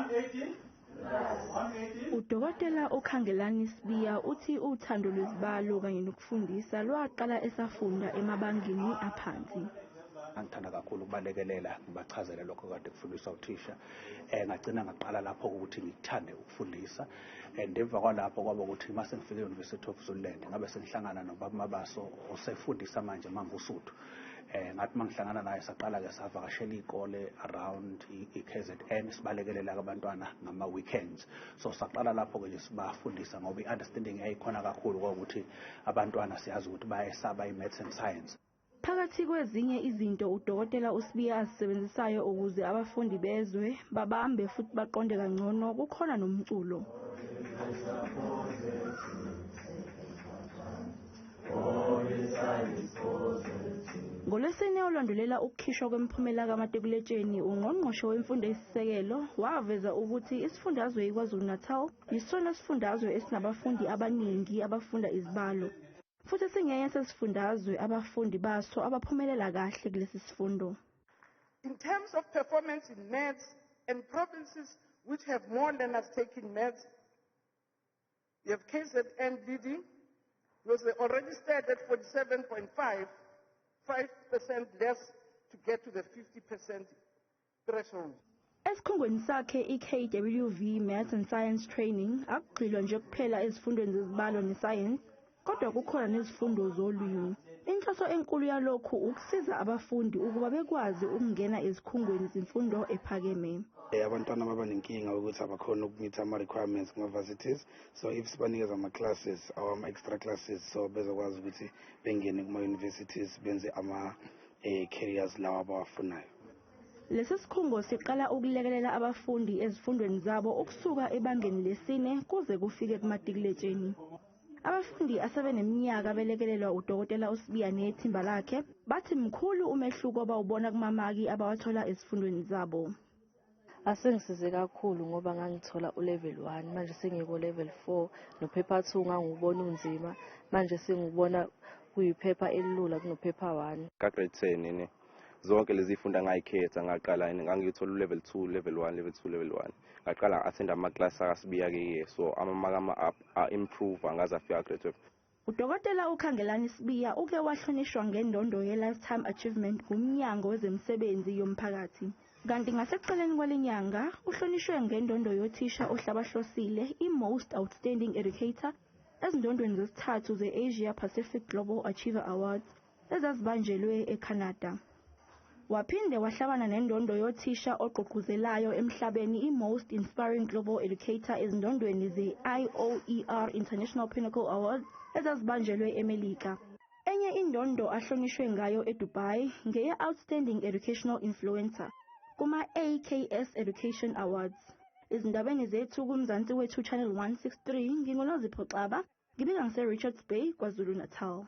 180, 180. Udokotela uKhangelani Sibiya uthi uthando lwezibalo kanye nokufundisa lwaqala esafunda emabangeni aphansi. Ngithanda kakhulu ukubalekelela, ngibachazele lokho kade kufundiswa uthisha. Ngagcina ngaqala lapho ukuthi ngikuthande ukufundisa, and emva kwalapho kwaba ukuthi mase ngifike e-University of Zululand ngabe sengihlangana nobaba Mabaso osefundisa manje Mangosuthu. Ngathi mangihlangana naye saqala ke savakashela izikole around i-KZN, sibalekelela abantwana ngama weekends. So saqala lapho ke nje sibafundisa, ngoba i-understanding yayikhona kakhulu ukuthi abantwana siyazi ukuthi bayesaba i-maths and science. Phakathi kwezinye izinto udokotela uSibiya azisebenzisayo ukuze abafundi bezwe, babambe futhi baqonde kangcono kukhona nomculo. NgoLwesine olwandulela ukukhishwa kwemiphumela kamatikuletsheni, ungqongqoshe wemfundo eyisisekelo waveza ukuthi isifundazwe iKwaZulu-Natal yisona sifundazwe esinabafundi abaningi abafunda izibalo, futhi singenye sesifundazwe abafundi baso abaphumelela kahle kulesi sifundo. In terms of performance in maths and provinces which have more learners taking maths, you have KZN leading, because they already stand at 47.5, 5% less to get to the 50% threshold. Esikhungweni sakhe i-KWV Maths and Science Training akugxilwa nje kuphela ezifundweni zezibalo nesayensi, kodwa kukhona nezifundo zolwimi. Inhloso enkulu yalokhu ukusiza abafundi ukuba bekwazi ukungena ezikhungweni zemfundo ephakeme. Abantwana baba nenkinga ukuthi abakhona uku-meet ama-requirements kuma-varsities, so if sibanikeza ama-classes or ama-extra classes, so bezokwazi ukuthi bengene kuma-universities, benze ama-careers lawa abawafunayo. Lesi sikhungo siqala ukulekelela abafundi ezifundweni zabo ukusuka ebangeni lesine kuze kufike kumatikuletsheni. Abafundi asebeneminyaka belekelelwa udokotela uSibiya nethimba lakhe bathi mkhulu umehluko abawubona kumamaki abawathola ezifundweni zabo. Asengisize kakhulu ngoba ngangithola u-level 1, manje sengiku-level 4, no-paper 2 ngangiwubona unzima, manje sengibona kuyiphepha elilula kuno-paper 1. Ka-grade 10 ne zonke lezi zifunda ngayikhetha, ngaqala ngangithola u-level 2, level 1, level 2, level 1. Ngaqala nga-attend ama-class akaSibiya-ke, so amamaki a-improve ngaze afika grade 12. Udokotela uKhangelani Sibiya uke wahlonishwa ngendondo ye-Lifetime Achievement ngumnyango wezemisebenzi yomphakathi. Kanti ngasekuqaleni kwale nyanga uhlonishwe ngendondo yothisha ohlabahlosile i-Most Outstanding Educator ezindondweni zesithathu ze-Asia Pacific Global Achiever Awards ezazibanjelwe eCanada. Waphinde wahlabana nendondo yothisha ogqugquzelayo emhlabeni i-Most Inspiring Global Educator ezindondweni ze-IOER International Pinnacle Awards ezazibanjelwe eMelika. Enye indondo ahlonishwe ngayo eDubai ngeye-Outstanding Educational Influencer kuma-AKS Education Awards. Ezindabeni zethu kuMzansi Wethu Channel 163, nginguNozipho Xaba, ngibika ngise-Richards Bay, KwaZulu-Natal.